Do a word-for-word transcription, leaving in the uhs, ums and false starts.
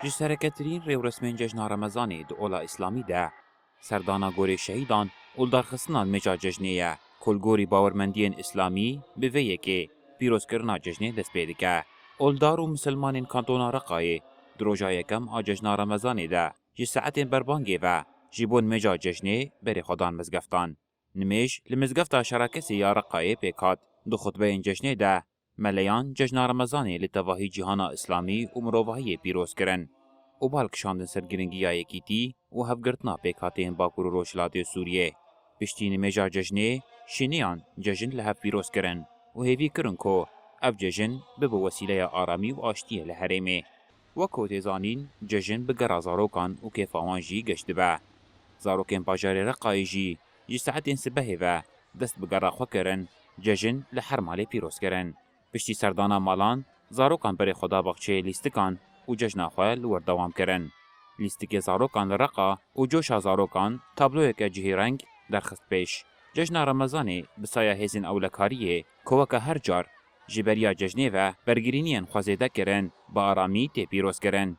Ji sereketirîn rêwresmên cejna Remezanê di ola Îslamî de, serdana gorê şehîdan û lidarxistina nimêja cejnê ye, ku li gorî bawermendiyên Îslamî bi vê yekê pîrozkirina cejnê dest pê dike. Oldar û misilmanên kantona Reqayê di roja yekem a cejna Remezanê de ji saetên berbangê ve ji bo nimêja cejnê berê xwe dan mizgeftan. Nimêj li mizgefta Şerakesê ya Reqayê pêk hat. Di xutbeyên cejnê de meleyan cejna Remezanê li tevahî cîhana Îslamî û mirovahiyê pîroz kirin û bal kişandin ser giringiya yekîtî û hevgirtina pêkhateyên Bakur û Rojhilatê Sûriyê. Piştî nimêja cejnê, şêniyan cejin li hev pîroz kirin û hêvî kirin ku ev cejin bibe wesîleya aramî û aştiyê li herêmê. Wek ku tê zanîn, cejin bi gera zarokan û kêfa wan jî geş dibe. Zarokên bajarê Reqayê jî ji saetên sibehê ve dest bi gera xwe kirin, cejin li her malê pîroz kirin. Piştî serdana malan, zarokan berê xwe da baxçeyê lîstikan û cejna xwe li wir dewam kirin. Lîstikê zarokan li Reqa û coşa zarokan tabloyeke cihêreng derxist pêş. Cejna Remezanê bi saya hêzên ewlekariyê ku weke her car ji beriya cejnê ve bergirîniyên xwe zêde kirin, bi aramî tê pîroz kirin.